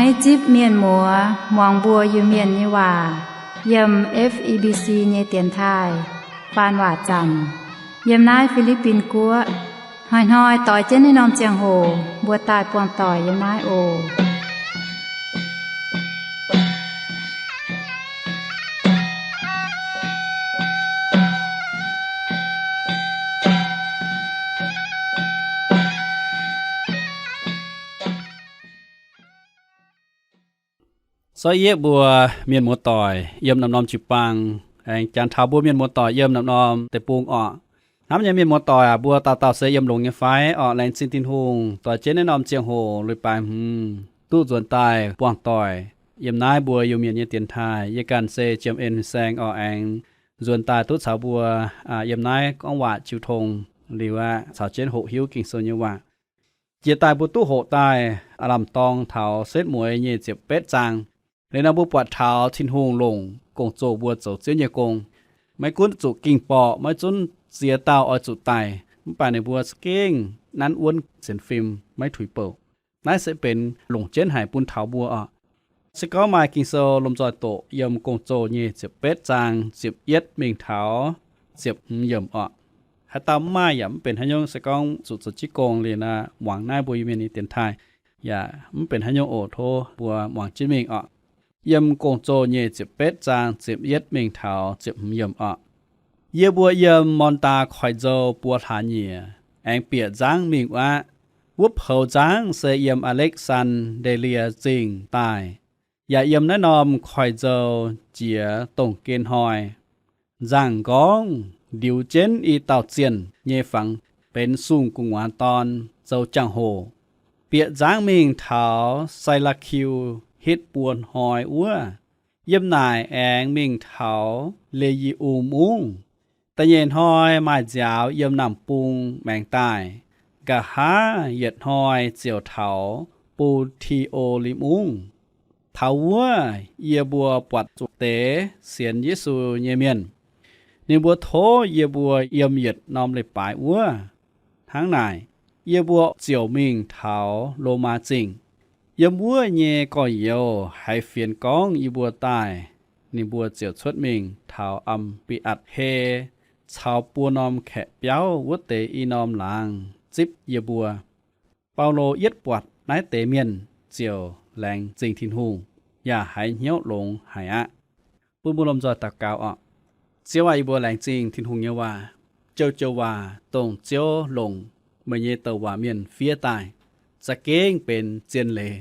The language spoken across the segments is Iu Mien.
Naaiv zipv mienh muoz muangx mbuo Iu-Mienh nyei waac yiem F E B C nyei dienx taaih faan waac zanc yiem naaiv Fi^li^bin Guoqv. Hnoi-hnoi doix jienv naaiv norm ziangh hoc mbuo daaih buangh doic yiem naaiv oc. Sortv yieqv mbuo mienh muoz-doic yiem norm-norm jiu-baang, aengx jangx taux mbuo mienh muoz-doic yiem norm-norm deic-bung orqc. Hnamv nyei mienh muoz-doic aac, mbuo dauh dauh se yiem longx nyei fai orqc? Laengz zingh Tin-Hungh doix jienv naaiv norm ziangh hoc leiz-baaix hmz duqv nzuonx daaih buangh doic yiem naaiv mbuo Iu-Mienh nyei dienx taaih. Yie ganh se Jiem En Fin Saeng orqc, aengx nzuonx daaih duqv caux mbuo yiem naaiv gorngv waac jiu tong liuz aqv, caux jienv hoqc hiuv Ging-Sou nyei waac. Jiex daaih mbuo duqv hoqc daaih aav lamh dorng taux setv mueiz nyei ziepc betv zaang. Liuz nor mbuo buatc taux Tin-Hungh longc gong-zoh mbuo zoux Ziouv nyei gong. Maiv gunv zuqc ging-borqc, maiv gunv ziex dauh oix zuqc daic, mv baac ninh mbuo za'gengh nanv wuonv sienx fim maiv tuix bouc. Naaiv se benx longc jienv haic bun taux mbuo orqc. Se gorngv maaih Ging-Sou lomh nzoih doqc yiem gong-zoh nyei ziepc betv zaang ziepc yietv mingh taux ziepc hmz yiemc orqc. Haaix dauh mv maaih yaac mv benx haaix nyungc. Se gorngv zuqc zoux jienv gong liuz nor, muangx naaiv mbuo Iu-Mienh nyei dienx taaih yaac mv benx haaix nyungc oc. Tov mbuo muangx jienv mingh orqc. Yiem gong-zoh nyei ziepc betv zaang ziepc yietv mingh taux ziepc hmz yiemc orqc. Yie mbuo yiem Mondaa Koiv-Nzou buo hlaax nyieqc aengx bieqc nzangv mingh wuov. Wuov poux nzangv se yiem Aa^lekv^saan^nde^lie Zingh daaih, yaac yiem naaiv norm koiv-nzou jiex dongh gen hnoi. Nzangc nqorngv ndiux jienv i dauh zienh nyei fangx benx sung gu'nguaaz dorn zoux jangx-hoc. Bieqc nzangv mingh taux Sai^laa^kiu hitv buo hnoi wuov. Yiem naaic aengx mingh taux Le^yi^um Mungv. Da'nyeic hnoi maaih nziaaux yiem naamh bung maengx daaih. Nqa'haav yietc hnoi ziouc taux Bu^ti^o^li Mungv. Taux wuov yie mbuo buatc zuqc deix sienx Yesu nyei mienh. Ninh mbuo tov yie mbuo yiem yietc norm leiz-baaix wuov. Hnangv naaic, yie mbuo ziouc mingh taux Lomaa Zingh. Yiem wuov nyei gorx-youz haiz fienx gorngv yie mbuo daaih, ninh mbuo ziouc cuotv mingh taux Am^bi^atc^he caux buo norm kaeqv biauv wuov deix i norm laangz zipv yie mbuo. Baulo yietv buatc naaiv deix mienh ziouc laengz zingh Tin-Hungh, yaac haiz hnyouv longx haic aqv. Bun mbuo lomh nzoih daux gaux orqc. Ziouv aac, yie mbuo laengz zingh Tin-Hungh nyei waac. Joux-joux waac dongh Ziouv longc meih nyei douc waac mienh fiev daaih, za'gengh benx zien leiz.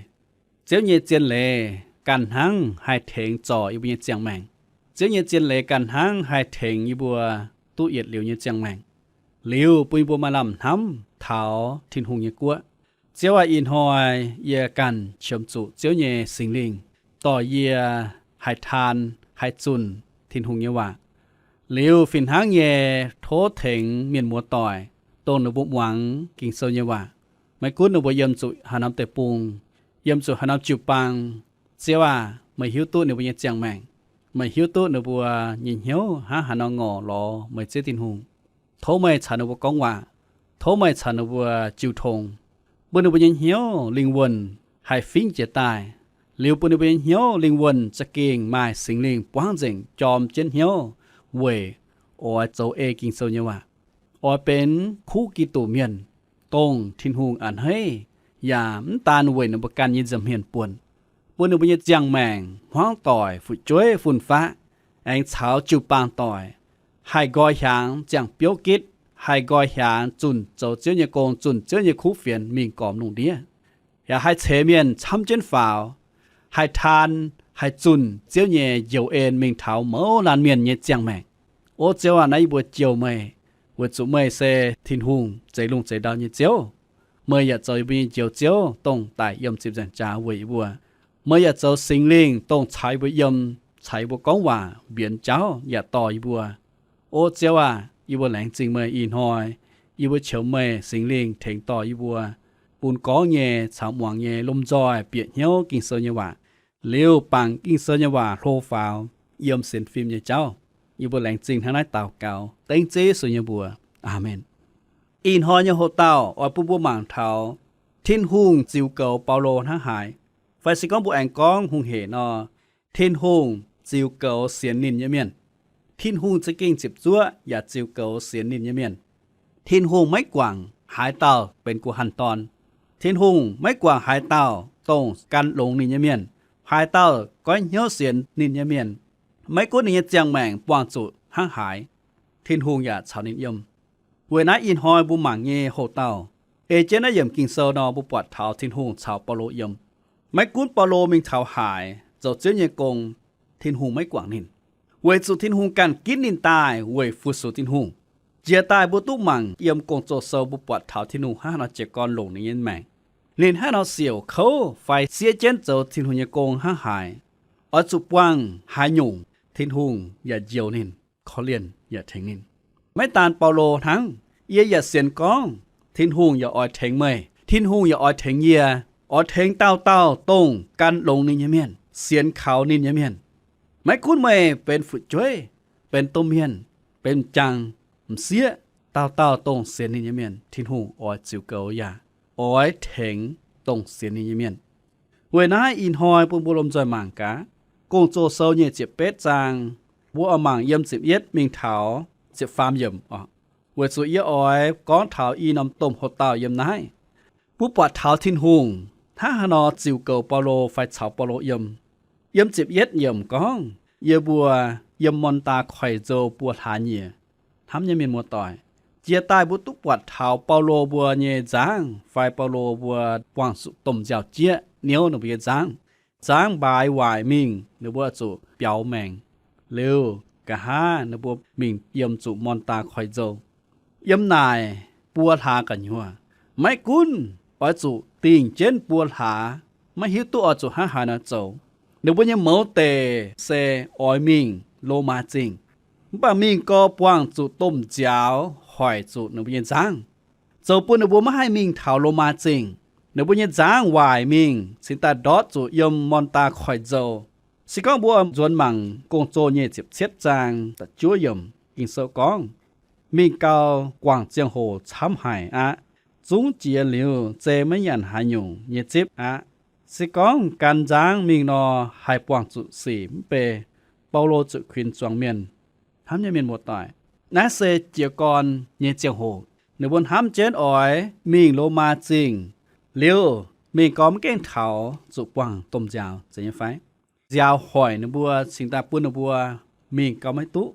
Ziouv nyei zien leiz ganh hnangv haih tengx zorc yie mbuo nyei ziangh maengc. Ziouv nyei zien leiz ganh hnangv haih tengx yie mbuo duqv yietc liuz nyei ziangh maengc, liuz bun yie mbuo maaih lamh hnamv taux Tin-Hungh nyei guoqv. Ziouv aac, ih hnoi yie ganh qiemx zuqc Ziouv nyei Singx Lingh dorh yie haih taan, haih zunh Tin-Hungh nyei waac. Liuz fih hnangv nyei, tov tengx mienh muoz-doic dongh ninh mbuo muangx Ging-Sou nyei waac, maiv gunv ninh mbuo yiem zuqc haaix norm deic-bung, yiem zuqc haaix norm jiu-baang, Ziouv aac, meih hiuv duqv ninh mbuo nyei ziangh maengc. Meih hiuv duqv ninh mbuo nyei hnyouv hnangv haaix nor ngorc lorz meih Ziouv Tin-Hungh. Tov meih caux ninh mbuo gorngv waac. Tov meih caux ninh mbuo jiu tong, bun ninh mbuo nyei hnyouv lingh wuonh haih fingv jiez daaih, liuz bun ninh mbuo nyei hnyouv lingh wuonh za'gengh maaih Singx Lingh buangv nzengc jorm jienv hnyouv weic oix zoux ei Ging-Sou nyei waac, oix benx kuv Giduc mienh, dongh Tin-Hungh a'hneiv, yaac mv daan weic ninh mbuo ganh nyei nza'hmien buonc, bun ninh mbuo nyei ziangh maengc hmuangv doic, fu'jueiv fun-faqv, aengx caux jiu-baang doic haih nqoi hiaangx ziangh biouv gitv, haih nqoi hiaangx zunh zoux Ziouv nyei gong, zunh Ziouv nyei kuv fienx mingh gormx lungh ndiev, yaac haih ceix mienh camv jienv faaux, haih taan, haih zunh Ziouv nyei njoux en mingh taux mouz laanh mienh nyei ziangh maengc. O Ziouv aac, naaiv yie mbuo jouh meih, weic zuqc meih se Tin-Hungh, zeix lungh zeix ndau nyei Ziouv. Meih yaac zoux yie mbuo nyei Njoux Ziouv, dongh daic yiem ziepc nzaangc jaax weic yie mbuo. Meih yaac zoux Singx Lingh, dongh caux yie mbuo yiem, caux yie mbuo gorngv waac, mbienx jauv yaac dorh yie mbuo. O Ziouv aac, yie mbuo laengz zingh meih ih hnoi. Yie mbuo qiemx meih Singx Lingh tengx dorh yie mbuo, bun gorngv nyei caux muangx nyei lomh nzoih bieqc hnyouv Ging-Sou nyei waac, liuz bangc Ging-Sou nyei waac hlo faaux yiem sienx fim nyei jauv. Yie mbuo laengz zingh hnangv naaiv daux gaux dengv Ziouv Yesu nyei mbuox. Aamen. Ih hnoi nyei hoc-dauh oix bun mbuo mangc taux Tin-Hungh ziux goux Baulo hnangv haaix. Mv baac se gorngv mbuo aengx gorngv hungh hec nor, Tin-Hungh ziux goux sienx ninh nyei mienh. Tin-Hungh za'gengh ziepc zuoqv yaac ziux goux sienx ninh nyei mienh. Tin-Hungh maiv guangc haaix dauh benx guh hanh dorn. Tin-Hungh maiv guangc haaix dauh dongh gan longx ninh nyei mienh, haaix dauh goiv hnyouv sienx ninh nyei mienh. Maiv gunv ninh nyei ziangh maengc buangh zuqc hnangv haaix, Tin-Hungh yaac caux ninh yiem. Weic naaiv ih hnoi mbuo mangc nyei houx-dauh, ei jienv naaiv yiemc Ging-Sou nor, mbuo buatc taux Tin-Hungh caux Baulo yiem. Maiv gunv Baulo mingh taux haaix zoux Ziouv nyei gong, Tin-Hungh maiv guangc ninh, weic zuqc Tin-Hungh ganh ginv ninh daaih weic fu-sux Tin-Hungh. Jiex daaih mbuo duqv mangc yiem Gong-Zoh Sou mbuo buatc taux Tin-Hungh hnangv haaix nor jiez gorn longc ninh nyei maengc. Ninh hnangv haaix nor siouc kouv fai siev jienv zoux Tin-Hungh nyei gong hnangv haaix, oix zuqc buangh haaix nyungc, Tin-Hungh yaac njoux ninh, korv-lienh yaac tengx ninh. Maiv daan Baulo hnangv, yie yaac sienx gorngv Tin-Hungh yaac oix tengx meih, Tin-Hungh yaac oix tengx yie, oix tengx dauh dauh dongh gan longx ninh nyei mienh, sienx kaux ninh nyei mienh. Maiv gunv meih benx fu'jueiv, benx domh mienh, benx m'jangc, m'sieqv, dauh dauh dongh sienx ninh nyei mienh, Tin-Hungh oix ziux goux yaac oix tengx dongh sienx ninh nyei mienh. Weic naaiv ih hnoi bun mbuo lomh nzoih mangc gaax, Gong-Zoh Sou nyei ziepc betv zaang, mbuo oix mangc yiem ziepc yietv mingh taux ziepc faam yiemc oc. Weic zuqc yie oix gorngv taux i norm domh houx-dauh yiem naaiv. Mbuo buatc taux Tin-Hungh hnangv haaix nor ziux goux Baulo fai caux Baulo yiem. Yiem ziepc yietv yiemc gorngv, yie mbuo yiem Morn^ndaa Koiv-Nzou buo hlaax nyieqc. Hnamv nyei mienh muoz-doic, jiex daaih mbuo duqv buatc taux Baulo mbuo nyei nzangv fai Baulo mbuo buangh zuqc domh nziaaux-jieqv niouv ninh mbuo nyei nzangv. Nzangv mbaaix waaic mingh, ninh mbuo zuqc biaux maengc. Liuz nqa'haav ninh mbuo mingh yiem zuqc Morn^ndaa Koiv-Nzou. Yiem naaic buo hlaax gu'nyuoz, maiv gunv oix zuqc dingh jienv buo hlaax, maiv hiuv duqv oix zuqc hnangv haaix nor zoux. Ninh mbuo nyei mouz deic se oix mingh Lomaa Zingh, mv baac mingh gau buangh zuqc domh nziaaux hoic zuqc ninh mbuo nyei nzangv. Zoux bun ninh mbuo maiv haih mingh taux Lomaa Zingh. Ninh mbuo nyei nzangv waaic mingh cingx daaih ndortv zuqc yiem Morn^ndaa Koiv-Nzou. Se gorngv mbuo nzuonx mangc Gong-Zoh nyei ziepc cietv zaang da'juov yiemc, Ging-Sou gorngv, mingh gau guangc ziangh hoc camv haic aqv. Zungv jiex liuz zei maiv nyanc haaix nyungc nyei zipv aqv. Se gorngv gan nzangv mingh nor, haih buangh zuqc sic mv bei. Baulo zuqc kuinx zuangx mienh. Hnamv nyei mienh muoz-doic, naaiv se jiez gorn nyei ziangh hoc. Ninh mbuo hnamv jienv oix mingh Lomaa Zingh, liuz mingh gau maiv gaengh taux zuqc buangh domh nziaaux zeiz nyei fai? Nziaaux hoic ninh mbuo cingx daaih bun ninh mbuo mingh gau maiv duqv,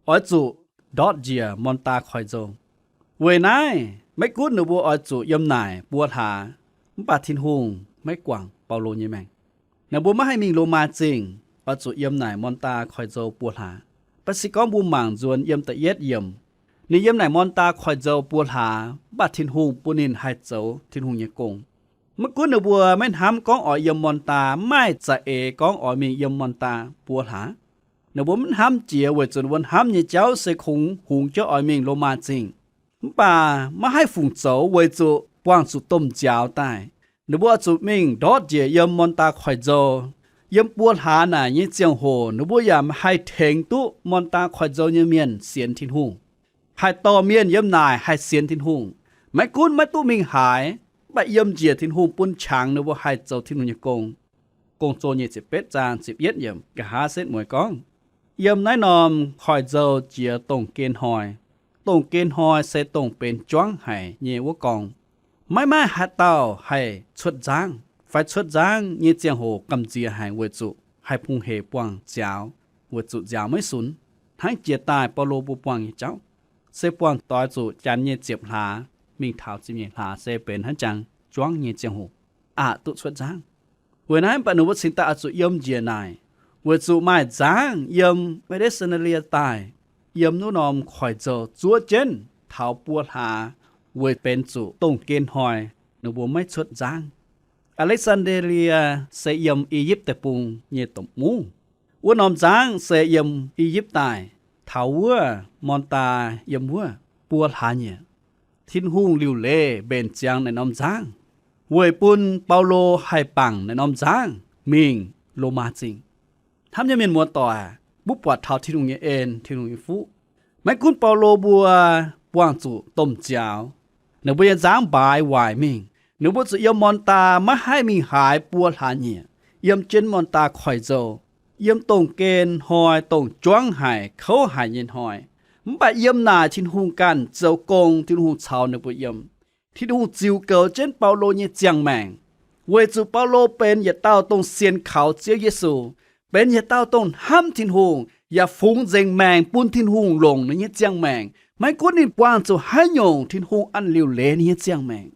oix zuqc ndortv njiec Morn^ndaa Koiv-Nzou. Weic naaiv maiv gunv ninh mbuo oix zuqc yiem naaic buo hlaax, mv baac Tin-Hungh maiv guangc Baulo nyei maengc. Ninh mbuo maiv haih mingh Lomaa Zingh, oix zuqc yiem naaic Morn^ndaa Koiv-Nzou buo hlaax. Mv baac se gorngv mbuo mangc nzuonx yiem da'yietv yiemc, ninh yiem naaic Morn^ndaa Koiv-Nzou buo hlaax, mv baac Tin-Hungh bun ninh haih zoux Tin-Hungh nyei gong. Maiv gunv ninh mbuo maiv hnamv gorngv oix yiem Morn^ndaa, mv maaih za'eix gorngv oix mingh yiem Morn^ndaa buo hlaax. Ninh mbuo maiv hnamv jiex weic zuqc ninh mbuo hnamv nyei jauv se kungx hungx jienv oix mingh Lomaa Zingh. Mv baac maiv haih fungc zoux weic zuqc buangh zuqc domh nziaaux daaih. Ninh mbuo oix zuqc mingh ndortv njiec yiem Morn^ndaa Koiv-Nzou. Yiem buo hlaax naaic nyei ziangh hoc ninh mbuo yaac haih tengx duqv Morn^ndaa Koiv-Nzou nyei mienh sienx Tin-Hungh. Haih dorh mienh yiem naaic haih sienx Tin-Hungh. Maiv gunv maiv duqv mingh haaix, mv baac yiem njiec Tin-Hungh bun qangx ninh mbuo haih zoux Tin-Hungh nyei gong. Gong-Zoh nyei ziepc betv zaang ziepc yietv yiemc nqa'haav setv mueiz gorngv, yiem naaiv norm koiv-nzou jiex dongh gen hnoi. Dongh gen hnoi se dongh benx juangv haic nyei wuov gorngv. Maiv maaih haaix dauh haih cuotv nzangv, fai cuotv nzangv nyei ziangh hoc gamh nziex haic weic zuqc haih hungh hec buangh nziaaux, weic zuqc nziaaux maiv sunx. Hnangv jiex daaih Baulo mbuo buangh nyei jauv, se buangh doix zuqc janx nyei ziepc hlaax mingh taux ziepc nyeic hlaax se benx hnangv jangx juangv nyei ziangh hoc, aqc duqv cuotv nzangv. Weic naaiv mv baac ninh mbuo cingx daaih oix zuqc yiem njiec naaic, weic zuqc maaih nzangv yiem Aa^lekv^saan^ndaa^lie daaih, yiem wuov norm koiv-nzou zuov jienv taux buo hlaax, weic benx zuqc dongh gen hnoi ninh mbuo maiv cuotv nzangv. Aa^lekv^saan^ndaa^lie se yiem I^yipv Deic-Bung nyei domh mungv. Wuov norm nzangv se yiem I^yipv daaih, taux wuov Morn^ndaa yiem wuov buo hlaax nyieqc. Tin-Hungh liuc leiz mbenc ziangx naaiv norm nzangv, weic bun Baulo haih bangc naaiv norm nzangv mingh Lomaa Zingh. Hnamv nyei mienh muoz-doic, mbuo buatc taux Tin-Hungh nyei en, Tin-Hungh nyei fuqv. Maiv gunv Baulo mbuo buangh zuqc domh nziaaux, ninh mbuo nyei nzangv mbaaix waaic mingh, Ninh mbuo zuqc yiem morn daa maiv haih mingh haaix buo hlaax nyieqc, yiem jienv morn daa koiv-nzou, yiem dongh gen hnoi, dongh juangv haic, kouv haic nyei hnoi. Mv baac yiem naaic Tin-Hungh ganh zoux gong, Tin-Hungh caux ninh mbuo yiem. Tin-Hungh ziux goux jienv Baulo nyei ziangh maengc, weic zuqc Baulo benx yietc dauh dongh sienx kaux Ziouv Yesu, benx yietc dauh dongh hnamv Tin-Hungh yaac fungx nzengc maengc bun Tin-Hungh longc ninh nyei ziangh maengc. Maiv gunv ninh buangh zuqc haaix nyungc, Tin-Hungh a'liuc leiz ninh nyei ziangh maengc.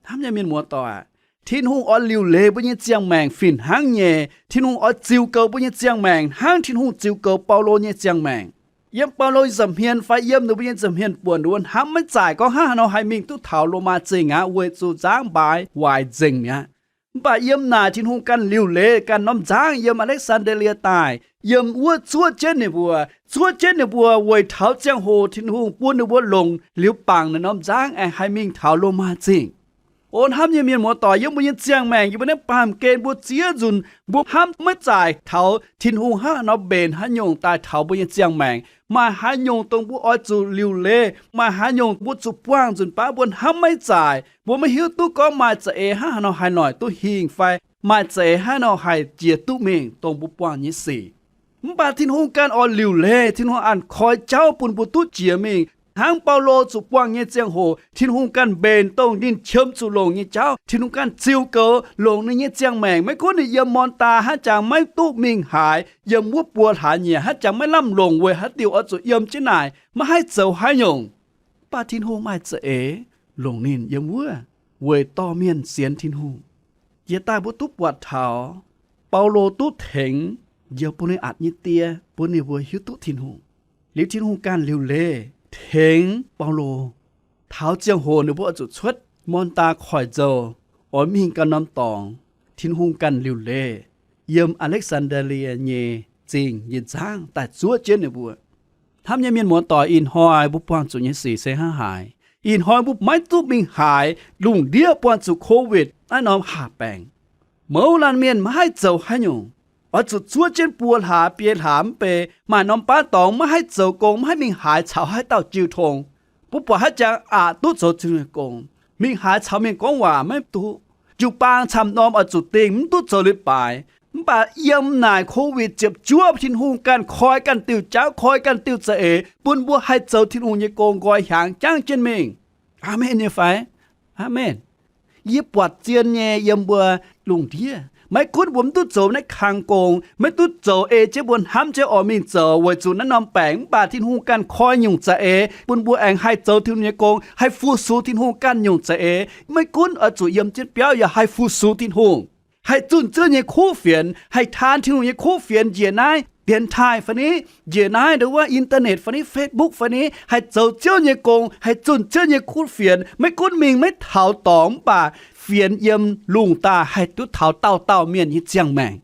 Hnamv nyei mienh muoz-doic, Tin-Hungh oix liuc leiz mbuo nyei ziangh maengc fih hnangv nyei. Tin-Hungh oix ziux goux mbuo nyei ziangh maengc hnangv Tin-Hungh ziux goux Baulo nyei ziangh maengc. Yiem Baulo nza'hmien fai yiem ninh mbuo nyei nza'hmien buonc, ninh mbuo hnamv maiv zaaic gorngv hnangv haaix nor haih mingh duqv taux Lomaa Zingh aqv, weic zuqc nzangv mbaaix waaic nzengc mi'aqv. Mv baac yiem naaic Tin-Hungh ganh liuc leiz, ganh norm nzangv yiem Aa^lekv^saan^der^lie daaih, yiem wuov zuov jienv ninh mbuo, zuov jienv ninh mbuo weic taux ziangh hoc Tin-Hungh bun ninh mbuo longc liuz bangc naaiv norm nzangv aengx haih mingh taux Lomaa Zingh. O hnamv nyei mienh muoz-doic, yiem mbuo nyei ziangh maengc, yiem mbuo naaiv baamh gen mbuo ziex nzunc, mbuo hnamv maiv zaaic taux Tin-Hungh hnangv haaix nor mbenc haaix nyungc daaih taux mbuo nyei ziangh maengc. Maaih haaix nyungc dongh mbuo oix zuqc liuc leiz, maaih haaix nyungc mbuo zuqc buangh nzunc baav mbuo hnamv maiv zaaic, mbuo maiv hiuv duqv gorngv maaih za'eix hnangv haaix nor haih noic duqv hingh fai maaih za'eix hnangv haaix nor haih jiex duqv mingh dongh mbuo buangh nyei sic. Mv baac Tin-Hungh ganh oix liuc leiz, Tin-Hungh a'hneiv koi jauv bun mbuo duqv jiex mingh. Hnangv Baulo zuqc buangh nyei ziangh hoc, Tin-Hungh ganh mbenc dongh ninh qiemx zuqc longc nyei jauv. Tin-Hungh ganh ziux goux longc ninh nyei ziangh maengc. Maiv gunv ninh yiem morn daa hnangv jangx maiv duqv mingh haaix, yiem wuov buo hlaax nyieqc hnangv jangx maiv lamh longc weic haaix diuc oix zuqc yiem jienv naaic, maiv haih zoux haaix nyungc. Mv baac Tin-Hungh maaih za'eix longc ninh yiem wuov weic dorh mienh sienx Tin-Hungh. Jiex daaih mbuo duqv buatc taux Baulo duqv tengx njoux bun ninh atc nyei die, bun ninh mbuo hiuv duqv Tin-Hungh. Liuz Tin-Hungh ganh liuc leiz tengx Baulo. Taux ziangh hoc ninh mbuo oix zuqc cuotv morn daa koiv-nzou, oix mingh ganh norm dorngx, Tin-Hungh ganh liuc leiz yiem Aa^lekv^saan^der^lie nyei zingh nyei nzangv daaih zuov jienv ninh mbuo. Hnamv nyei mienh muoz-doic, ih hnoi mbuo buangh zuqc nyei sic se hnangv haaix? Ih hnoi mbuo maiv duqv mingh haaix, lungh ndiev buangh zuqc Covid naaiv norm haac baengc. Mouz laanh mienh maiv haih zoux haaix nyungc, oix zuqc zuov jienv buo hlaax biei hlaax mv bei. Maaih norm baav dorngx maiv haih zoux gong, maiv haih mingh haaix caux haaix dauh jiu tong. Mbuo buatc haaix jangx aqc duqv zoux Tin-Hungh nyei gong, mingh haaix caux mienh gorngv waac maiv duqv. Jiu-baang camv-norm oix zuqc dingh, mv duqv zoux leiz-baaix. Mv baac yiem naaic Covid ziepc juov, Tin-Hungh ganh koi ganh diuh jauv, koi ganh diuh za'eix bun mbuo haih zoux Tin-Hungh nyei gong nqoi hiaangx jangv jienv mingh. Aamen nyei fai? Aamen. Yie buatc zien nyei yiem mbuo lungh ndiev, maiv gunv mbuo mv duqv zoux naaiv kang gong, maiv duqv zoux ei jienv mbuo hnamv jienv oix mingh zoux weic zuqc naaiv norm baengc, mv baac Tin-Hungh ganh koi nyungc za'eix bun mbuo aengx haih zoux Tin-Hungh nyei gong, haih fu-sux Tin-Hungh ganh nyungc za'eix. Maiv gunv oix zuqc yiem jienv biauv yaac haih fu-sux Tin-Hungh, haih zunh Ziouv nyei kuv fienx, haih taan Tin-Hungh nyei kuv fienx njiec naaiv dienx taaih fai ni, njiec naaiv ndo wuov internet fai ni, Facebook fai ni, haih zoux Ziouv nyei gong, haih zunh Ziouv nyei kuv fienx. Maiv gunv mingh maiv taux dorngx, mv baac fienx yiem lungh daaih haih duqv taux dauh dauh mienh nyei ziangh maengc.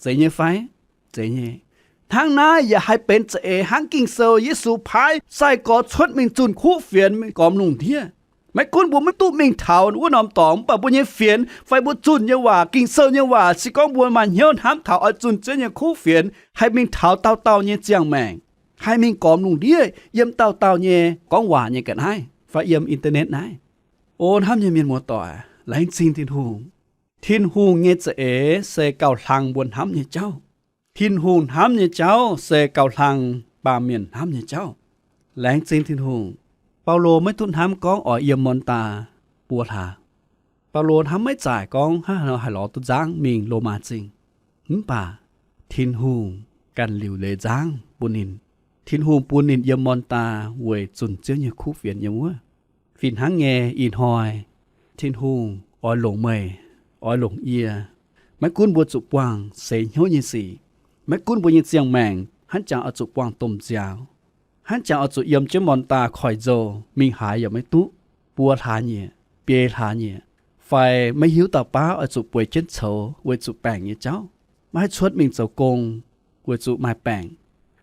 Zeiz nyei fai? Zeiz nyei. Hnangv naaiv yaac haih benx za'eix hnangv Ging-Sou Yesu paaiv sai-gorx cuotv mingh zunh kuv fienx mingh gormx lungh ndiev. Maiv gunv mbuo maiv duqv mingh taux wuov norm dorngx, mv baac mbuo nyei fienx fai mbuo zunh nyei waac, Ging-Sou nyei waac, se gorngv mbuo maaih hnyouv hnamv taux oix zunh Ziouv nyei kuv fienx, haih mingh taux dauh dauh nyei ziangh maengc, haih mingh gormx lungh ndiev yiem dauh dauh nyei gorngv waac nyei ga'naaiv fai yiem internet naaiv. O hnamv nyei mienh muoz-doic, laengz zingh Tin-Hungh. Tin-Hungh nyei za'eix se gauh hlang mbuo hnamv nyei jauv. Tin-Hungh hnamv nyei jauv se gauh hlang baamh mienh hnamv nyei jauv. Laengz zingh Tin-Hungh. Baulo maiv duqv hnamv gorngv oix yiem morn daa buo hlaax. Baulo hnamv maiv zaaic gorngv hnangv haaix nor haih lorz duqv nzangv mingh Lomaa Zingh. Mv baac Tin-Hungh ganh liuc leiz nzangv bun ninh. Tin-Hungh bun ninh yiem morn daa weic zunh Ziouv nyei kuv fienx yiem wuov. Fih hnangv nyei ih hnoi, Tin-Hungh oix longc meih, oix longc yie. Maiv gunv mbuo zuqc buangh seix hnyouv nyei sic, maiv gunv mbuo nyei ziangh maengc hnangv jangx oix zuqc buangh domh nziaaux, hnangv jangx oix zuqc yiem jienv morn daa koiv-nzou, mingh haaix yaac maiv duqv, buo hlaax nyieqc, biei hlaax nyieqc, fai maiv hiuv dauh baav oix zuqc bueix jienv coux weic zuqc baengc nyei jauv, maiv haih cuotv mingh zoux gong weic zuqc maaih baengc.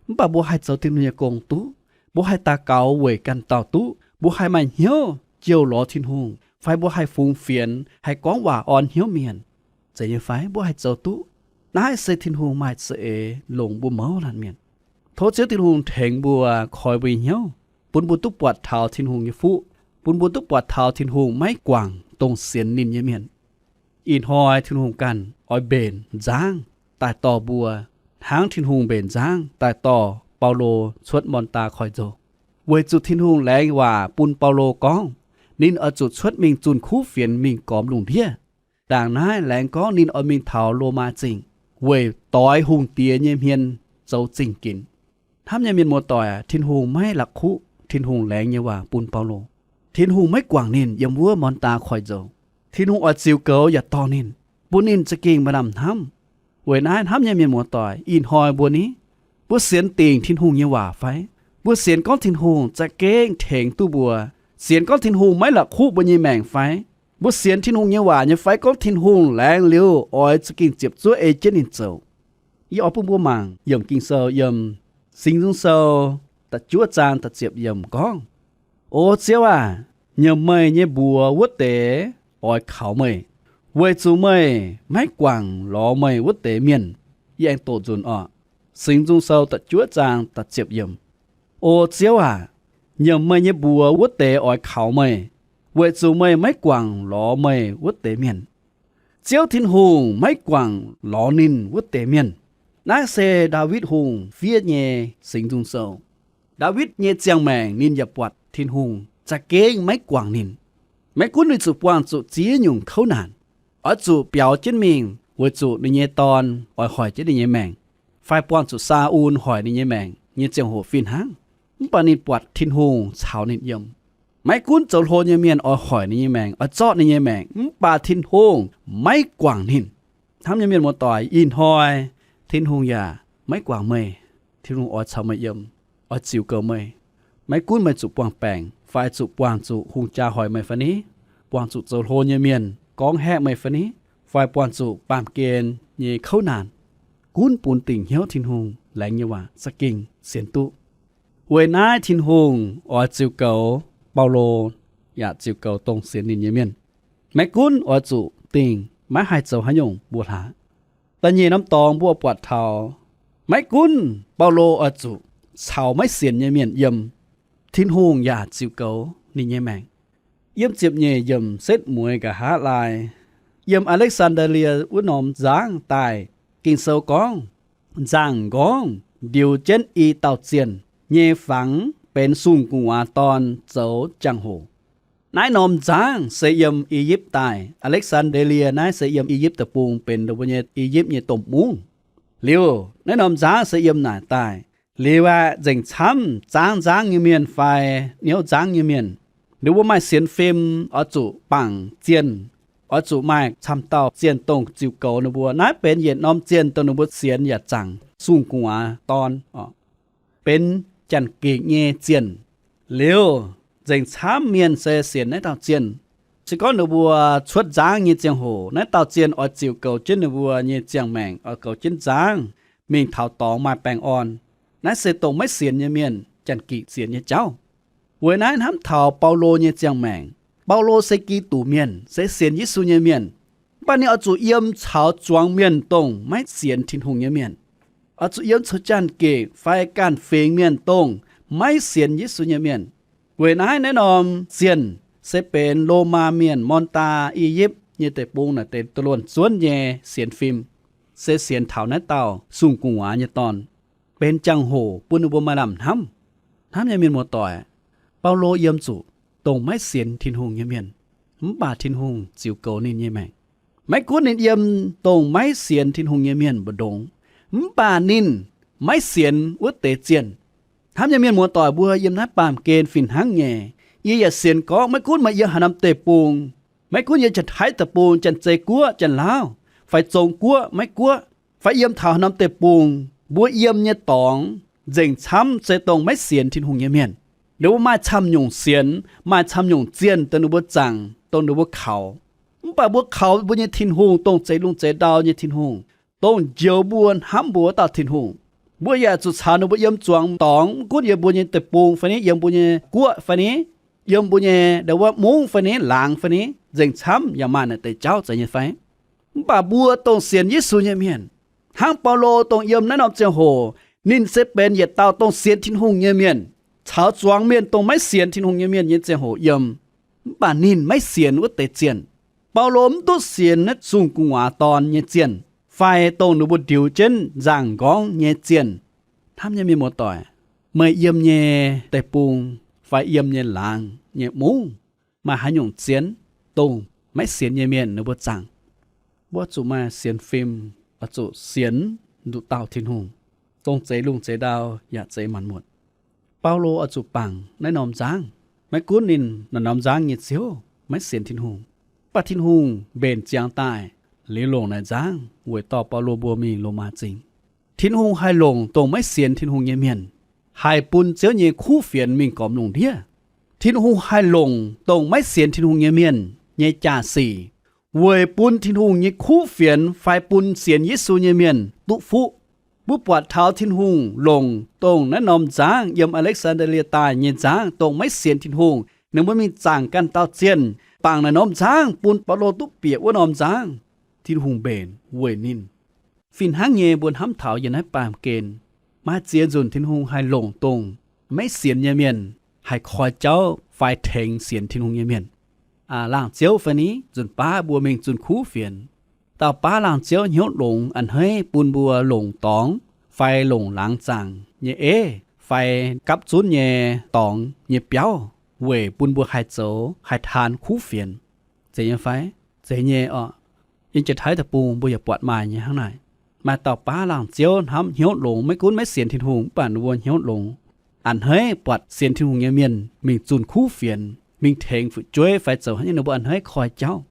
Mv baac mbuo haih zoux Tin-Hungh nyei gong duqv. Mbuo haih daux gaux weic ganh dauh duqv. Mbuo haih maaih hnyouv jouh lorz Tin-Hungh, fai mbuo haih fungx fienx, haih gorngv waac orn hnyouv mienh. Zeiz nyei fai? Mbuo haih zoux duqv. Naaiv se Tin-Hungh maaih za'eix longc mbuo mouz laanh mienh. Tov Ziouv Tin-Hungh tengx mbuo, koi mbuo nyei hnyouv, bun mbuo duqv buatc taux Tin-Hungh nyei fuqv, bun mbuo duqv buatc taux Tin-Hungh maiv guangc dongh sienx ninh nyei mienh. Ih hnoi Tin-Hungh ganh oix mbenc nzangv daaih dorh mbuo, hnangv Tin-Hungh mbenc nzangv daaih dorh Baulo cuotv Morn^ndaa Koiv-Nzou, weic zuqc Tin-Hungh laengz waac bun Baulo gorngv ninh oix zuqc cuotv mingh zunh kuv fienx mingh gormx lungh ndiev. Ndaangc naaiv laengz gorngv ninh oix mingh taux Lomaa Zingh weic doix hungh diex nyei hmien zoux zingh ginx. Hnamv nyei mienh muoz-doic, Tin-Hungh maiv la'kuqv Tin-Hungh laengz nyei waac bun Baulo. Tin-Hungh maiv guangc ninh yiem wuov Morn^ndaa Koiv-Nzou. Tin-Hungh oix ziux goux yaac dorh ninh, bun ninh za'gengh maaih lamh hnamv. Weic naaiv hnamv nyei mienh muoz-doic, ih hnoi mbuo ni, mbuo sienx dingc Tin-Hungh nyei waac fai? Mbuo sienx gorngv Tin-Hungh za'gengh tengx duqv mbuo, sienx gorngv Tin-Hungh maiv la'kuqv mbuo nyei maengc fai? Mbuo sienx Tin-Hungh nyei waac nyei fai gorngv Tin-Hungh laengz liuz oix za'gengh ziepc zuoqv ei jienv ninh zoux? Yie oix bun mbuo mangc yiemc Ging-Sou yiem Singx Nzung Sou da'juov zaang da'ziepc yiemc gorngv, O Ziouv aah! Nyiemc meih nyei mbuox wuov deix oix kaux meih, weic zuqc meih maiv guangc lorz meih wuov deix mienh. Yie aengx doqc nzunc oc. Singx Nzung Sou da'juov zaang da'ziepc yiemc. O Ziouv aah! Nyiemc meih nyei mbuox wuov deix oix kaux meih, weic zuqc meih maiv guangc lorz meih wuov deix mienh. Ziouv Tin-Hungh maiv guangc lorz ninh wuov deix mienh. Naaiv se Ndaawitv Hungh fiev nyei Singx Nzung Sou. Ndaawitv nyei ziangh maengc ninh yaac buatc Tin-Hungh za'gengh maiv guangc ninh. Maiv gunv ninh zuqc buangh zuqc ziex nyungc kouv naanc, oix zuqc biaux jienv mingh weic zuqc ninh nyei dorn oix hoic jienv ninh nyei maengc, fai buangh zuqc Saa^un hoic ninh nyei maengc nyei ziangh hoc fih hnangv, mv baac ninh buatc Tin-Hungh caux ninh yiem. Maiv gunv zoux hlo nyei mienh oix hoic ninh nyei maengc, oix zorqv ninh nyei maengc, mv baac Tin-Hungh maiv guangc ninh. Hnamv nyei mienh muoz-doic, ih hnoi Tin-Hungh yaac maiv guangc meih. Tin-Hungh oix caux meih yiem, oix ziux goux meih. Maiv gunv meih zuqc buangh baengc, fai zuqc buangh zuqc hungh jaa hoic meih fai ni, buangh zuqc zoux hlo nyei mienh gorngv haeqv meih fai ni, fai buangh zuqc baamh gen nyei kouv naanc, gunv bun dingc hnyouv Tin-Hungh laengz nyei waac za'gengh sienx duqv. Weic naaiv Tin-Hungh oix ziux goux Baulo, yaac ziux goux dongh sienx ninh nyei mienh. Maiv gunv oix zuqc dingh maiv haih zoux haaix nyungc mbuo hlaax. Da'nyeic norm dorngx mbuo buatc taux, maiv gunv Baulo oix zuqc caux maiv sienx nyei mienh yiem, Tin-Hungh yaac ziux goux ninh nyei maengc. Yiem ziepc nyeic yiemc setv mueiz nqa'haav laai, yiem Aleksandria wuov norm nzangv daaih, Ging-Sou gorngv, nzangc nqorngv ndiux jienv i dauh zienh nyei fangx benx sung-gu'nguaaz dorn zoux jangx-hoc. Naaiv norm nzangv se yiem I^yipv daaih. Aleksandria naaiv se yiem I^yipv Deic-Bung benx mbuo nyei I^yipv nyei domh mungv. Liuz naaiv norm nzangv se yiem naaic daaih. Liuz aeqv, nzengc camv zaangv nzangv nyei mienh fai niouv nzangv nyei mienh, ninh mbuo maaih sienx fim oix zuqc bangc zienh, oix zuqc maaih camv dauh zienh dongh ziux goux ninh mbuo. Naaiv benx yietc norm zienh dongh ninh mbuo sienx yaac zaangc sung-gu'nguaaz dorn oc, benx janx-gikc nyei zienh. Liuz, nzengc camv mienh se sienx naaiv dauh zienh. Se gorngv ninh mbuo cuotv nzangv nyei ziangh hoc, naaiv dauh zienh oix ziux goux jienv ninh mbuo nyei ziangh maengc, oix goux jienv nzangv, mingh taux dorngx maaih baengh orn. Naaiv se dongh maiv sienx nyei mienh janx-gikc sienx nyei jauv. Weic naaiv hnamv taux Baulo nyei ziangh maengc. Baulo se Giduc mienh, se sienx Yesu nyei mienh. Mv baac ninh oix zuqc yiem caux zuangx mienh dongh maiv sienx Tin-Hungh nyei mienh. Oix zuqc yiem caux janx-gikc fai ganh fingx mienh dongh maiv sienx Yesu nyei mienh. Weic naaiv naaiv norm zienh se benx Lomaa mienh, Morn^ndaa, I^yipv nyei deic-bung naaic deix duqv luonh zuonv nyei sienx fim, se sienx taux naaiv dauh sung-gu'nguaaz nyei dorn, benx jangx-hoc bun ninh mbuo maaih lamh hnamv. Hnamv nyei mienh muoz-doic, Baulo yiem zuqc dongh maiv sienx Tin-Hungh nyei mienh, mv baac Tin-Hungh ziux goux ninh nyei maengc. Maiv gunv ninh yiem dongh maiv sienx Tin-Hungh nyei mienh mbu'ndongx, mv baac ninh maiv sienx wuov deix zienh. Hnamv nyei mienh muoz-doic, mbuo yiem naaiv baamh gen fih hnangv nyei. Yie yaac sienx gorngv maiv gunv meih yiem haaix norm deic-bung, maiv gunv yiem Janx-Taiv Deic-Bung, Janx-Zei Guoqv, Janx-Laauv, fai Zong-Guoqv, Meiv-Guoqv, fai yiem taux haaix norm deic-bung, mbuo yiem nyei dorngx nzengc camv se dongh maiv sienx Tin-Hungh nyei mienh. Ninh mbuo maaih camv nyungc sienx, maaih camv nyungc zienh dongh ninh mbuo zaangc, dongh ninh mbuo kaux. Mv baac mbuo kaux mbuo nyei Tin-Hungh, dongh zeix lungh zeix ndau nyei Tin-Hungh, dongh njoux mbuo, hnamv mbuo wuov dauh Tin-Hungh. Mbuo yaac zuqc caux ninh mbuo yiem zuangx dorngx, mv gunv yiem mbuo nyei deic-bung fai ni, yiem mbuo nyei guoqv fai ni, yiem mbuo nyei ndo wuov mungv fai ni, laangz fai ni, nzengc camv yaac maaih naaic deix jauv zeiz nyei fai. Mv baac mbuo dongh sienx Yesu nyei mienh, hnangv Baulo dongh yiem naaiv norm ziangh hoc, ninh se benx yietc dauh dongh sienx Tin-Hungh nyei mienh, caux zuangx mienh dongh maiv sienx Tin-Hungh nyei mienh nyei ziangh hoc yiem. mv baac ninh maiv sienx wuov deix zienh. Baulo mv duqv sienx naaiv sung gu'nguaaz dorn nyei zienh, fai dongh ninh mbuo ndiux jienv nzaangc nqorngv nyei zienh. Hnamv nyei mienh muoz-doic, meih yiem nyei deic-bung fai yiem nyei laangz nyei mungv maaih haaix nyungc zienh dongh maiv sienx nyei mienh ninh mbuo zaangc? Mbuo zuqc maaih sienx fim, oix zuqc sienx nduqc dauh Tin-Hungh, dongh zeix lungh zeix ndau yaac zeix maanc muotc. Baulo oix zuqc bangc naaiv norm nzangv. Maiv gunv ninh naaiv norm nzangv nyei ziouv maiv sienx Tin-Hungh, mv baac Tin-Hungh mbenc ziangx daaih liuz longc naaic nzangv weic dorh Baulo mbuo mingh Lomaa Zingh. Tin-Hungh haih longc dongh maiv sienx Tin-Hungh nyei mienh haih bun Ziouv nyei kuv fienx mingh gormx lungh ndiev. Tin-Hungh haih longc dongh maiv sienx Tin-Hungh nyei mienh nyei jaa-sic weic bun Tin-Hungh nyei kuv fienx fai bun sienx Yesu nyei mienh duqv fuqv. Mbuo buatc taux Tin-Hungh longc dongh naaiv norm nzangv yiem Aleksandria daaih nyei nzangv dongh maiv sienx Tin-Hungh ninh mbuo mingh zaangc ganh dauh zienh, bangc naaiv norm nzangv bun Baulo duqv bieqc wuov norm nzangv. Tin-Hungh mbenc weic ninh. Fih hnangv nyei mbuo hnamv taux yiem naaiv baamh gen, maaih ziex nzunc Tin-Hungh haih longc dongh maiv sienx nyei mienh haih koi jauv fai tengx sienx Tin-Hungh nyei mienh. Laangh ziouv fai ni, nzunc baav mbuo mingh zunh kuv fienx, dauh baav laangh ziouv hnyouv longx a'hneiv bun mbuo longc dorngx fai longc laangz zaangc nyei eiv fai gapv zunv nyei dorngx nyei biauv weic bun mbuo haih zoux, haih taan kuv fienx. Zeiz nyei fai? Zeiz nyei orqc. Yiem Janx-Taiv deic-bung mbuo yaac buatc maaih nyei hnangv naaic. Maaih dauh baav laangh ziouv hnamv hnyouv longx, maiv gunv maiv sienx Tin-Hungh, mv baac ninh mbuo hnyouv longx, a'hneiv buatc sienx Tin-Hungh nyei mienh mingh zunh kuv fienx, mingh tengx fu'jueiv fai zoux haaix nyungc, ninh mbuo a'hneiv koi jauv,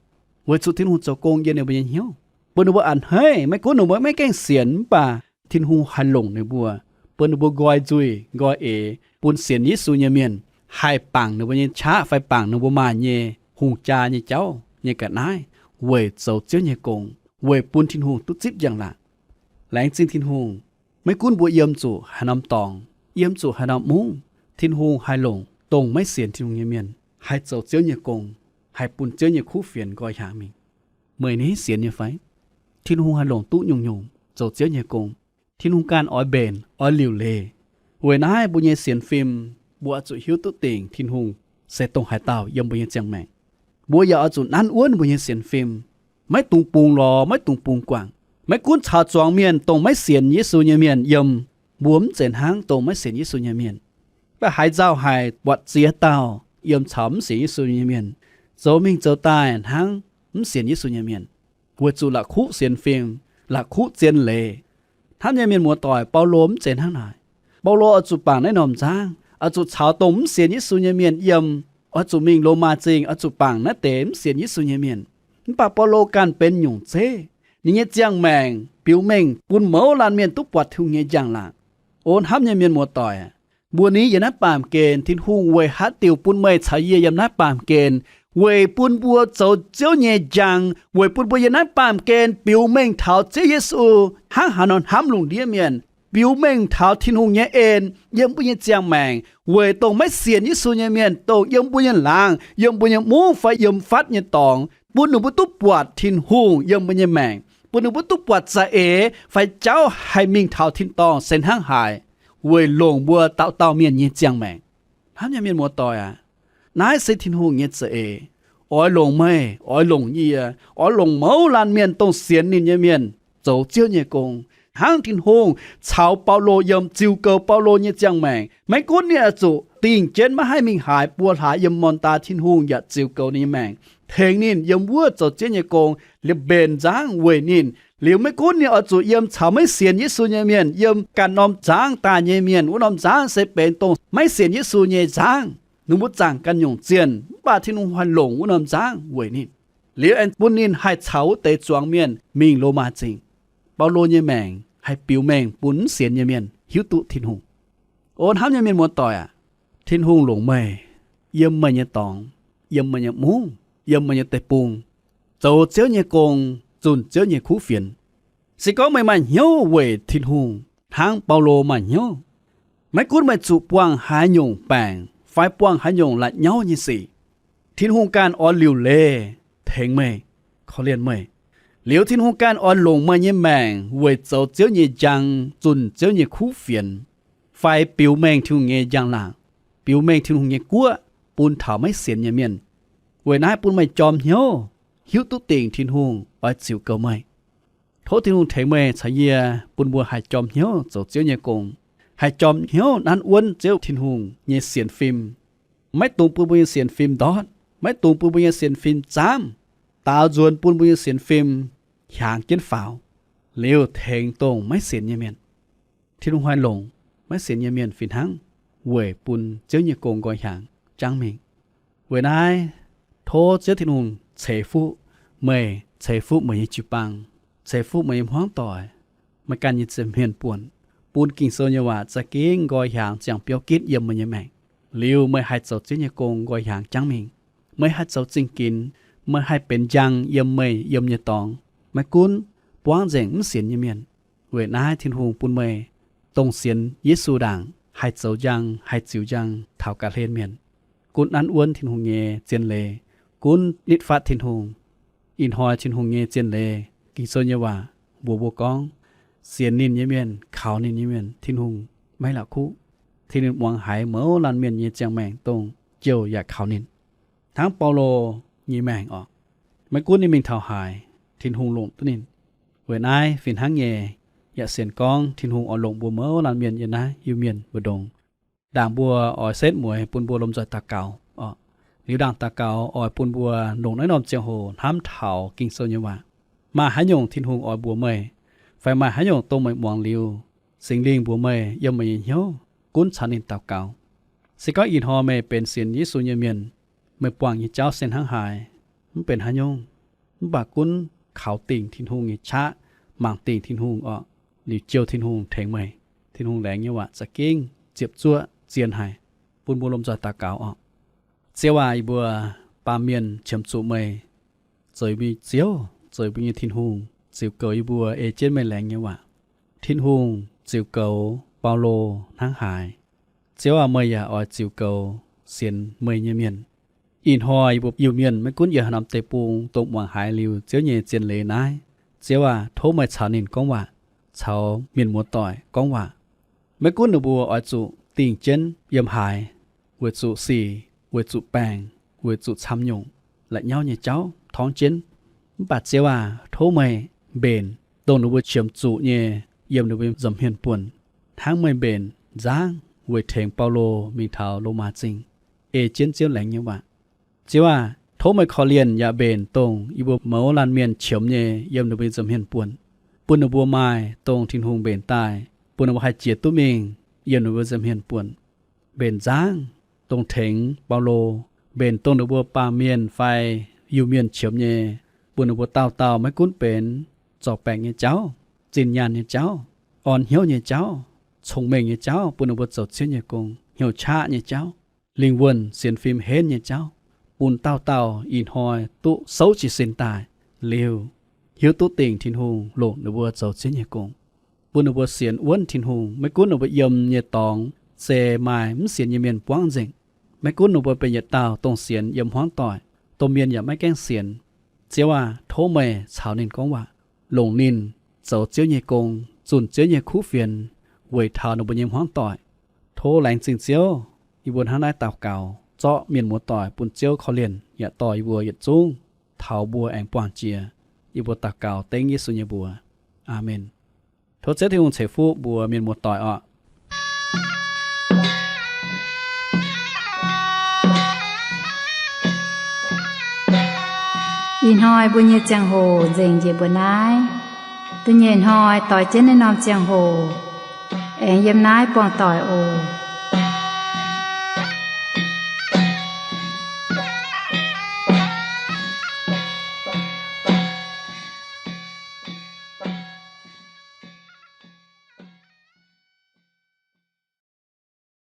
weic zuqc Tin-Hungh zoux gong yiem ninh mbuo nyei hnyouv, bun ninh mbuo a'hneiv, maiv gunv ninh mbuo maiv gaengh sienx, mv baac Tin-Hungh haih longc ninh mbuo, bun ninh mbuo nqoi nzuih nqoi eix bun sienx Yesu nyei mienh haih bangc ninh mbuo nyei qaqv fai bangc ninh mbuo maaih nyei hungh jaa nyei jauv nyei ga'naaiv weic zoux Ziouv nyei gong, weic bun Tin-Hungh duqv zipv njang-laangc. Laengz zingh Tin-Hungh, maiv gunv mbuo yiem zuqc haaix norm dorngx, yiem zuqc haaix norm mungv, Tin-Hungh haih longc dongh maiv sienx Tin-Hungh nyei mienh haih zoux Ziouv nyei gong, haih bun Ziouv nyei kuv fienx nqoi hiaangx mingh. Meih ni sienx nyei fai? Tin-Hungh haih longc duqv nyungc-nyungc zoux Ziouv nyei gong. Tin-Hungh ganh oix mbenc, oix liuc leiz. Weic naaiv mbuo nyei sienx fim, mbuo oix zuqc hiuv duqv dingc Tin-Hungh se dongh haaix dauh yiem mbuo nyei ziangh maengc. Mbuo yaac oix zuqc nanv wuonv mbuo nyei sienx fim, maiv dungx bungx lorz, maiv dungx bungx guangc. Maiv gunv caux zuangx mienh dongh maiv sienx Yesu nyei mienh yiem, mbuo mv zeiz hnangv dongh maiv sienx Yesu nyei mienh. Mv baac haaix nzauh haic buatc ziex dauh yiem caux mv sienx Yesu nyei mienh, zoux mingh zoux daaih hnangv mv sienx Yesu nyei mienh, weic zuqc la'kuqv sienx fim, la'kuqv zien leiz. Hnamv nyei mienh muoz-doic, Baulo mv zeiz hnangv naaic. Baulo oix zuqc bangc naaiv norm nzangv, oix zuqc caux dongh mv sienx Yesu nyei mienh yiem, oix zuqc mingh Lomaa Zingh, oix zuqc bangc naaiv deix mv sienx Yesu nyei mienh. Mv baac Baulo ganh benx nyungc zeiv, ninh nyei ziangh maengc biux mengh bun mouz laanh mienh duqv buatc Tin-Hungh nyei njang-laangc. O hnamv nyei mienh muoz-doic, mbuo ni yiem naaiv baamh gen, Tin-Hungh weic haaix diuc bun meih caux yie yiem naaiv baamh gen? Weic bun mbuo zoux Ziouv nyei njang, weic bun mbuo yiem naaiv baamh gen biux mengh taux Ziouv Yesu hnangv haaix nor hnamv lungh ndiev mienh, biux mengh taux Tin-Hungh nyei en yiem mbuo nyei ziangh maengc, weic dongh maiv sienx Yesu nyei mienh, dongh yiem mbuo nyei laangz, yiem mbuo nyei mungv fai yiem fatv nyei dorngx, bun ninh mbuo duqv buatc Tin-Hungh yiem mbuo nyei maengc, bun ninh mbuo duqv buatc za'eix fai jauv haih mingh taux tin-dorngh se hnangv haaix, weic longc mbuo dauh dauh mienh nyei ziangh maengc. Hnamv nyei mienh muoz-doic aac, naaiv se Tin-Hungh nyei za'eix. Oix longc meih, oix longc yie, oix longc mouz laanh mienh dongh sienx ninh nyei mienh zoux Ziouv nyei gong, hnangv Tin-Hungh caux Baulo yiem, ziux goux Baulo nyei ziangh maengc. Maiv gunv ninh oix zuqc dingh jienv maiv haih mingh haaix, buo hlaax yiem morn daaih, Tin-Hungh yaac ziux goux ninh nyei maengc, tengx ninh yiem wuov zoux Ziouv nyei gong, liepc mbenc nzangv weic ninh. Liuz maiv gunv ninh oix zuqc yiem caux maiv sienx Yesu nyei mienh, yiem ganh norm nzangv daaih nyei mienh, wuov norm nzangv se benx dongh maiv sienx Yesu nyei nzangv, ninh mbuo zaangc ganh nyungc zienh, mv baac Tin-Hungh haih longc wuov norm nzangv weic ninh. Liuz aengx bun ninh haih caux wuov deix zuangx mienh mingh Lomaa Zingh. Baulo nyei maengc haih biux mengh bun mv sienx nyei mienh hiuv duqv Tin-Hungh. O hnamv nyei mienh muoz-doic aac, Tin-Hungh longc meih, yiem meih nyei dorngx, yiem meih nyei mungv, yiem meih nyei deic-bung, zoux Ziouv nyei gong, zunh Ziouv nyei kuv fienx. Se gorngv meih maaih hnyouv weic Tin-Hungh hnangv Baulo maaih hnyouv, maiv gunv meih zuqc buangh haaix nyungc baengc fai buangh haaix nyungc la'nyauv nyei sic, Tin-Hungh ganh oix liuc leiz tengx meih, korv-lienh meih. Liuz Tin-Hungh ganh oix longc meih nyei maengc weic zoux Ziouv nyei njang, zunh Ziouv nyei kuv fienx, fai biux mengh Tin-Hungh nyei njang-laangc, biux mengh Tin-Hungh nyei guoqv bun taux maiv sienx nyei mienh. Weic naaiv bun meih jorm hnyouv, hiuv duqv dingc Tin-Hungh oix ziux goux meih. Tov Tin-Hungh tengx meih caux yie bun mbuo haih jorm hnyouv zoux Ziouv nyei gong, haih jorm hnyouv nanv wuonv Ziouv Tin-Hungh nyei sienx fim. Maiv dungx bun mbuo nyei sienx fim ndortv, maiv dungx bun mbuo nyei sienx fim zaamv, daaux nzuonx bun mbuo nyei sienx fim hiaangx jienv faaux, liuz tengx dongh maiv sienx nyei mienh. Tin-Hungh haih longc maiv sienx nyei mienh fih hnangv weic bun Ziouv nyei gong nqoi hiaangx jangv mingh. Weic naaiv, tov Ziouv Tin-Hungh ceix fuqv meih, ceix fuqv meih nyei jiu-baang, ceix fuqv meih nyei hmuangv doic, meih ganh nyei nza'hmien buonc, bun Ging-Sou nyei waac za'gengh nqoi hiaangx ziangh biauv gitv yiem meih nyei maengc. Liuz meih haih zoux Ziouv nyei gong nqoi hiaangx jangv mingh. Meih haih zoux zingh ginx, meih haih benx njang yiem meih yiem nyei dorngx. Maiv gunv buangv nzengc mv sienx nyei mienh. Weic naaiv Tin-Hungh bun meih dongh sienx Yesu ndaangc haih zoux njang, haih ziux njang taux ga'hlen mienh. Gunv nanv wuonv Tin-Hungh nyei zien leiz, gunv nitv fatv Tin-Hungh. Ih hnoi Tin-Hungh nyei zien leiz, Ging-Sou nyei waac mbuox mbuo gorngv, sienx ninh nyei mienh, kaux ninh nyei mienh, Tin-Hungh maiv la'kuqv. Tin-Hungh muangx haiz mouz laanh mienh nyei ziangh maengc dongh jouh yaac kaux ninh. Hnangv Baulo nyei maengc orqc, maiv gunv ninh mingh taux haaix, Tin-Hungh longc duqv ninh. Weic naaiv fih hnangv nyei, yaac sienx gorngv Tin-Hungh oix longc mbuo mouz laanh mienh yiem naaiv Iu-Mienh mbu'ndongx. Ndaangc mbuo oix setv mueiz bun mbuo lomh nzoih daux gaux orqc. Liuz ndaangc daux gaux oix bun mbuo longc naaiv norm ziangh hoc hnamv taux Ging-Sou nyei waac. Maaih haaix nyungc Tin-Hungh oix mbuox meih, fai maaih haaix nyungc dongh meih muangx liuz, Singx Lingh mbuox meih yiem meih nyei hnyouv, gunv caux ninh daux gaux. Se gorngv ih hnoi meih benx sienx Yesu nyei mienh, meih buangh nyei jauv se hnangv haaix, mv benx haaix nyungc, mv baac gunv kaux dingc Tin-Hungh nyei qaqv, mangc dingc Tin-Hungh orqc, liuz jouh Tin-Hungh tengx meih. Tin-Hungh laengz nyei waac za'gengh ziepc zuoqv zien haic, bun mbuo lomh nzoih daux gaux orqc. Ziouv aac, yie mbuo baamh mienh qiemx zuqc meih zoux yie mbuo nyei Ziouv, zoux yie mbuo nyei Tin-Hungh, ziux goux yie mbuo ei jienv meih laengz nyei waac. Tin-Hungh ziux goux Baulo hnangv haaix, Ziouv aac, meih yaac oix ziux goux sienx meih nyei mienh. Ih hnoi yie mbuo Iu-Mienh maiv gunv yiem haaix norm deic-bung dongh muangx haiz liuz Ziouv nyei zien leiz naaiv, Ziouv aac, tov meih caux ninh gorngv waac, caux mienh muoz-doic gorngv waac. Maiv gunv ninh mbuo oix zuqc dingh jienv yiem haaix, weic zuqc sic, weic zuqc baengc, weic zuqc camv nyungc, la'nyauv nyei jauv torngv jienv, mv baac Ziouv aac, tov meih mbenc dongh ninh mbuo qiemx zuqc nyei yiem ninh mbuo nza'hmien buonc, hnangv meih mbenc nzangv weic tengx Baulo mingh taux Lomaa Zingh ei jienv Ziouv laengz nyei waac. Ziouv aac, tov meih korv-lienh yaac mbenc dongh yie mbuo mouz laanh mienh qiemx nyei yiem ninh mbuo nza'hmien buonc, bun ninh mbuo maaih dongh Tin-Hungh mbenc daaih, bun ninh mbuo haih jiex duqv mingh yiem ninh mbuo nza'hmien buonc. Mbenc nzangv dongh tengx Baulo, mbenc dongh ninh mbuo baamh mienh fai Iu-Mienh qiemx nyei, bun ninh mbuo dauh dauh maiv gunv benx zorc baengc nyei jauv, zinh nyaanh nyei jauv, orn hnyouv nyei jauv, cong-mengh nyei jauv, bun ninh mbuo zoux Ziouv nyei gong, hnyouv qaqv nyei jauv, lingh wuonh sienx fim henv nyei jauv, bun dauh dauh ih hnoi duqv souv jiez sin daaih liuz, hiuv duqv dingc Tin-Hungh longc ninh mbuo zoux Ziouv nyei gong, bun ninh mbuo sienx wuonv Tin-Hungh, maiv gunv ninh mbuo yiem nyei dorngx se maaih mv sienx nyei mienh buangv nzengc, maiv gunv ninh mbuo benx yietc dauh dongh sienx yiem hmuangv doic, domh mienh yaac maiv gaengh sienx. Ziouv aac, tov meih caux ninh gorngv waac, longc ninh zoux Ziouv nyei gong, zunh Ziouv nyei kuv fienx weic taux ninh mbuo nyei hmuangv doic. Tov laengz zingh Ziouv, yie mbuo hnangv naaiv daux gaux zorqv mienh muoz-doic bun Ziouv korv-lienh yaac dorh yie mbuo yietc zungv taux mbuo aengx buangh jiex. Yie mbuo daux gaux dengv Yesu nyei mbuox. Aamen. Tov Ziouv Tin-Hungh ceix fuqv mbuo mienh muoz-doic orqc. Ih hnoi mbuo nyei ziangh hoc nzengc njiec mbuo naaiv. Da'nyeic hnoi doix jienv naaiv norm ziangh hoc aengx yiem naaiv buangh doic oc.